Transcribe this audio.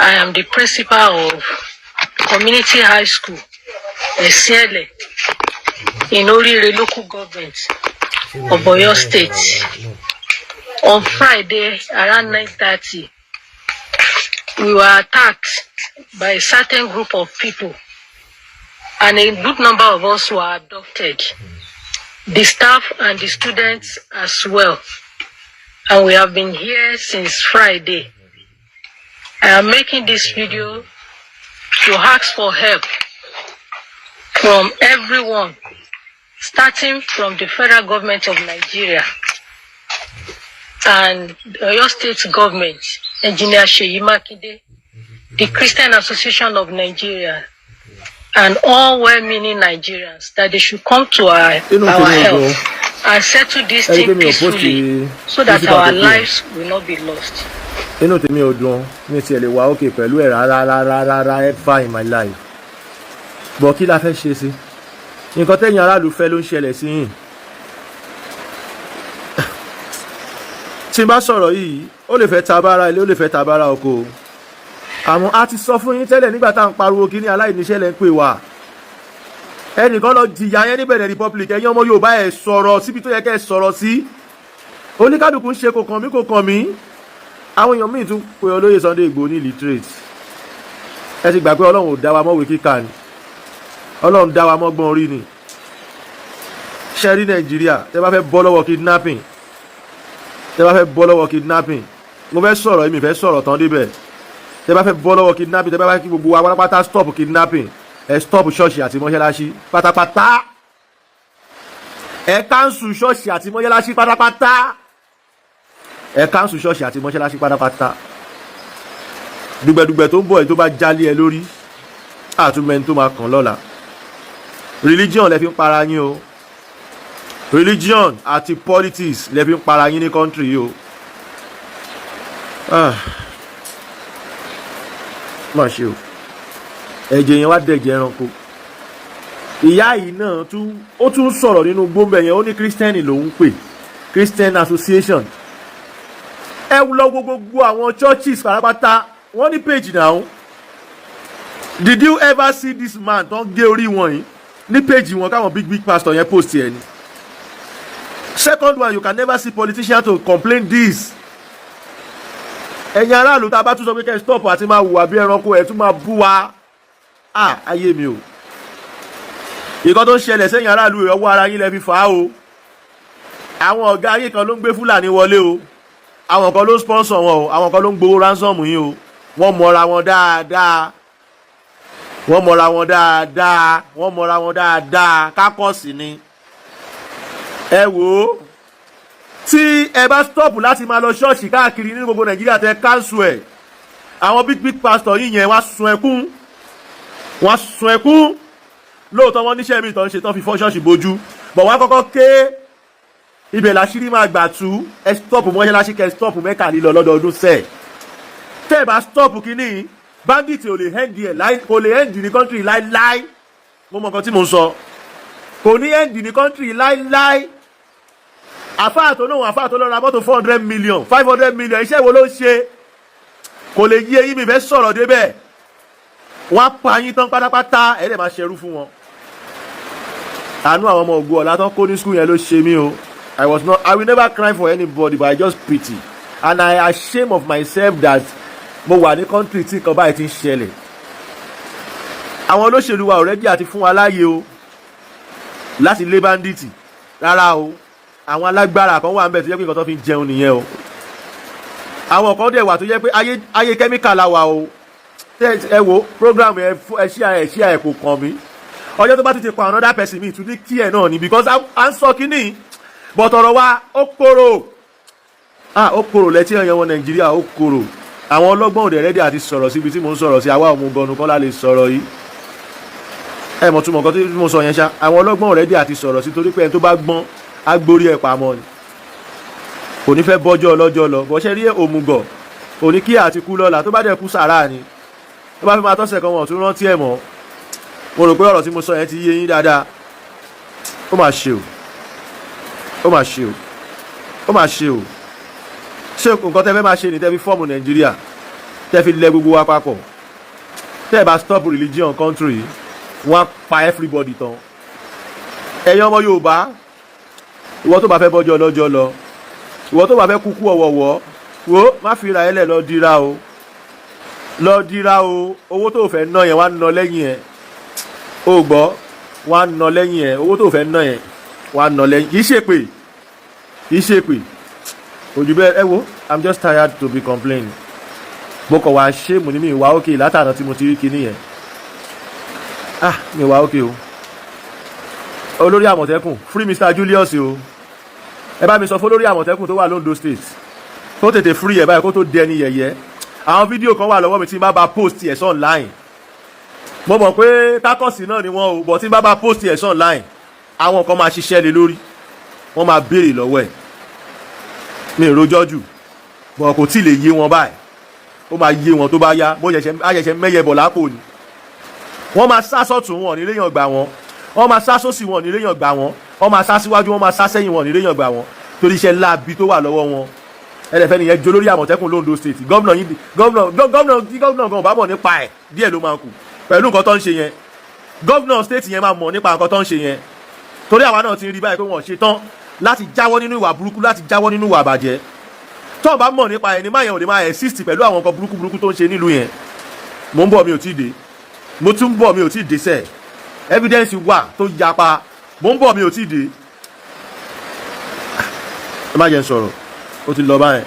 I am the principal of Community High School, Esiele, in Orire Local Government of Oyo State. On Friday, around 9:30, we were attacked by a certain group of people, and a good number of us were abducted. The staff and the students as well. And we have been here since Friday. I am making this video to ask for help from everyone, starting from the federal government of Nigeria and Oyo State government, Engineer Seyi Makinde, the Christian Association of Nigeria, and all well-meaning Nigerians that they should come to Inú our tèmi ò help dùn. And settle this Ẹ rí i pé thing mi ò post peacefully so that principal our tó pè é. Lives will not be lost. Inú tèmi ò dùn, mi tiẹ̀ lè wà òkè pẹ̀lú ẹ̀ rárá rárá rárá ever in my life. But kí la fẹ́ ṣe sí nǹkan tẹ̀yìn aráàlú fẹ́ ló ń ṣẹlẹ̀ sí yìí? Tí n bá sọ̀rọ̀ yìí, ó lè fẹ́ tabára ilé, ó lè fẹ́ tabára oko. Àmọ́ a ti sọ fún yín tẹ́lẹ̀ nígbà tá à ń pariwo kí ní aláìníṣẹ́ lẹ́ ń pè wá. Ẹnìkan lọ jìyà yẹn ní Benin Republic. Ẹ̀yin ọmọ Yorùbá, ẹ̀ sọ̀rọ̀ síbi tó yẹ kẹ́ ẹ sọ̀rọ̀ sí. Oníkálukú ń ṣe kò kàn mí, kò kàn mí. Àwọn èèyàn míì tún pe olóyè Sunday Igboho ní illiterate. Ẹ ti gbà pé Ọlọ́run ò dá wa mọ́wé kíkà ni, Ọlọ́run dá wa mọ́gbọ́n orí ni. Ṣe rí Nàìjíríà, tẹ́ bá fẹ́ bọ́ lọ́wọ́ kidnapping, tẹ́ bá fẹ́ bọ́ lọ́wọ́ kidnapping, mo fẹ́ sọ̀rọ̀, èmi fẹ́ sọ̀rọ̀ tán débẹ̀. Tẹ́ bá fẹ́ bọ́ lọ́wọ́ kidnapping, tẹ́ bá fẹ́ kí gbogbo wa pátápátá stop kidnapping, ẹ stop ṣọ́ọ̀ṣì àti mọ́ṣáláṣí pátápátá. Ẹ cancel ṣọ́ọ̀ṣì àti mọ́ṣáláṣí pátápátá. Ẹ cancel ṣọ́ọ̀ṣì àti mọ́ṣáláṣí pátápátá. Dùgbẹ̀dùgbẹ̀ tó ń bọ̀ ẹ̀, tó bá jálé ẹ lórí, àtúmẹ̀ni tó máa kàn lọ́la. Religion lẹ fi ń para yín o. Religion àti politics lẹ fi ń para yín ní country yìí o. Ah. Má ṣe o, ẹ̀jẹ̀ yẹn wá dẹ̀jẹ̀ ẹranko. Ìyá yìí náà tún, ó tún sọ̀rọ̀ nínú gbóǹbẹ̀ yẹn. Ó ní Christian lòún pè, Christian Association. Ẹ lọ wo gbogbo àwọn churches pátápátá, wọ́n ní page now. Did you ever see this man tó ń gé orí wọn yìí ní page wọn, káwọn big big pastor yẹn post yẹn ni? Second one, you can never see politician to complain this. Ẹ̀yin aráàlú, tá a bá tún sọ pé kẹ́ ẹ stop àti máa hùwà bí ẹranko, ẹ̀ tún máa bú wa. Ah, ayé mi o! Ìkan tó ń ṣẹlẹ̀ sẹ́yìn aráàlú, ọwọ́ ara yín lẹ fi fà á o. Àwọn ọ̀gá ayé kan ló ń gbé Fúlàní wọlé o. Àwọn kan ló ń sponsor wọn o. Àwọn kan ló ń gbowó ransom yín o. Wọ́n mọra wọn dáadáa, wọ́n mọra wọn dáadáa, wọ́n mọra wọn dáadáa. Kákọ́ọ̀sì ni. Ẹ wò ó, tí ẹ bá stop láti máa lọ ṣọ́ọ̀ṣì káàkiri nínú gbogbo Nàìjíríà, tẹ cancel ẹ̀, àwọn big big pastor yìí yẹn, wá sun ẹkún, wọ́n sun ẹkún. Lóòótọ́, wọ́n níṣẹ́ mi tó ń ṣe tán fi fọ́ ṣọ́ọ̀ṣì bójú bọ̀, wọ́n á kọ́kọ́ ké. Ibẹ̀ làṣírí máa gbà tú. Ẹ stop mọ́ṣáláṣí, kẹ stop Mẹ́kà lílọ lọ́dọọdún sẹ́ẹ̀. Tẹ́ ẹ bá stop kínní, bandit ò lè end ẹ̀ láì, kò lè end ní country láíláí. Mo mọ nǹkan tí mo ń sọ. Kò ní end ní country láíláí. Àfáà tó náà, àfáà tó lọ ra mọ́tò 400 million, 500 million, iṣẹ́ wo ló ń ṣe? Kò lè yí eyín mi fẹ́ sọ̀rọ̀ débẹ̀. Wọ́n á pa yín tán pátápátá, ẹ̀ lè máa ṣerú fún wọn. Àánú àwọn ọmọ ògo ọ̀la tán kó ní school yẹn ló ṣe mí o. I was not, I will never cry for anybody, but I just pity and I ashamed of myself that mo wà ní country tí nǹkan báyìí ti ń ṣẹlẹ̀. Àwọn olóṣèlú wa already àti fún wa láàyè o láti lé bandit rárá o. Àwọn alágbára kan wà ń bẹ̀ tó jẹ́ pé nǹkan tó fi ń jẹun nìyẹn o. Àwọn kan dẹ̀ wà tó jẹ́ pé ayé ayé kẹ́míkà la wà o. Ẹ wo program, ẹ ṣí ẹ ṣí ẹ, kò kàn mí. Ọjọ́ tó bá tún ti pa another person mi tún ní kí ẹ náà ni, because à ń sọ kínní, but ọ̀rọ̀ wa, ó korò. Ah, ó korò lẹ́tí ẹ̀yàn wọn Nàìjíríà, ó korò. Àwọn ọlọ́gbọ́n òdẹ̀ ready àti sọ̀rọ̀ síbi tí mò ń sọ̀rọ̀ sí. Àwa òmùgọ̀nù kọ́lá lè sọ̀rọ̀ yìí. Ẹ mọ̀ túmọ̀ nǹkan tí mo sọ yẹn ṣá. Àwọn ọlọ́gbọ́n ready àti sọ̀rọ̀ sí, torí pé ẹni tó bá gbọ́n á gbórí ẹ̀ pamọ́ ni, kò ní fẹ́ bọ́jọ́ ọlọ́jọ́ lọ. Bọ́ ṣe rí òmùgọ̀, kò ní kí àti kú lọ́la. Tó bá dẹ̀ kú, sàrà ni. Tó bá fi máa tọ́sẹ̀ kan, wọ́n tún rántí ẹ̀ mọ́. Mo rò pé ọ̀rọ̀ tí mo sọ yẹn ti yé yín dáadáa. Ó mà ṣe o, ó mà ṣe o, ó mà ṣe o. Ṣé nǹkan tẹ́ fẹ́ máa ṣe ní tẹ́ fi form Nàìjíríà? Tẹ́ fi lẹ gbogbo wa papọ̀. Tẹ́ ẹ bá stop religion country yìí, wọ́n á pa everybody tán. Ẹ̀yin ọmọ Yorùbá, ìwọ tó bá fẹ́ bọ́jọ́ lọ́jọ́ lọ, ìwọ tó bá fẹ́ kúkú ọ̀wọ̀wọ́, wo má fi ra ẹlẹ̀, lọ dira o, lọ dira o. Owó tó fẹ́ ná yẹn, wá ná lẹ́yìn ẹ̀. O gbọ́, wá ná lẹ́yìn ẹ̀. Owó tó fẹ́ ná yẹn, wá ná lẹ́yìn. Kì í ṣèpè, kì í ṣèpè, ojú bẹ́ẹ̀. Ẹ wo, I'm just tired to be complaining. Mo kọ̀ wá ṣé mo ní mi wá òkè látàná tí mo ti rí kinní yẹn. Ah, mi wá òkè o. Olórí Àmọ̀tẹ́kùn, free Mr Julius o. Ẹ bá mi sọ fún olórí Àmọ̀tẹ́kùn tó wà l'Ondo State tó tètè free ẹ̀ báyìí kó tó dẹni yẹ̀yẹ́. Àwọn fídíò kan wà lọ́wọ́ mi tí n bá bá post ẹ̀ online, mo mọ̀ pé kákọ́sì náà ni wọ́n o, but tí n bá bá post ẹ̀ online, àwọn kan máa ṣiṣẹ́ lé lórí, wọ́n máa béèrè lọ́wọ́ ẹ̀. Mi ò rojọ́ jù, bọ̀ kò tí ì lè yé wọn báyìí. Ó máa yé wọn tó bá yá. Bó ṣẹ̀ṣẹ̀ mẹ́yẹ bọ̀ lápò ni. Wọ́n máa sá sọ́tún, wọn ní léèyàn gbà wọ́n. Wọ́n máa sá sósì, wọn ní léèyàn gbà wọ́n. Wọ́n máa sá síwájú, wọ́n máa sá sẹ́yìn, wọn ní léèyàn gbà wọ́n, torí iṣẹ́ láabi tó wà lọ́wọ́ wọn. Ẹlẹ́fẹ́ nìyẹn jó lórí Àmọ̀tẹ́kùn l'Ondo State. Gómìnà yìí, gómìnà, gómìnà tí gómìnà gan ò bá mọ̀ nípa ẹ̀, díẹ̀ ló máa kù pẹ̀lú nǹkan tó ń ṣe yẹn. Gómìnà state yẹn máa mọ̀ nípa nǹkan tó ń ṣe yẹn, torí àwa náà ti rí báyìí pé wọ́n ṣe tán láti jáwọ́ nínú ìwà burúkú, láti jáwọ́ nínú ìwà àbàjẹ́. Tó o bá mọ̀ nípa ẹ̀ ní máyẹ̀ ò lè máa exist pẹ̀lú àwọn nǹkan burúkú burúkú tó ń ṣe nílùú yẹn. Mo ń bọ̀, mi ò tí ì dé. Mo tún ń bọ̀, mi ò tí ì dé sẹ́ẹ̀. Evidence wà tó yapa. Mo ń bọ̀, mi ò tí ì dé. Ẹ má jẹ́ n sọ̀rọ̀, ó ti lọ báyẹn.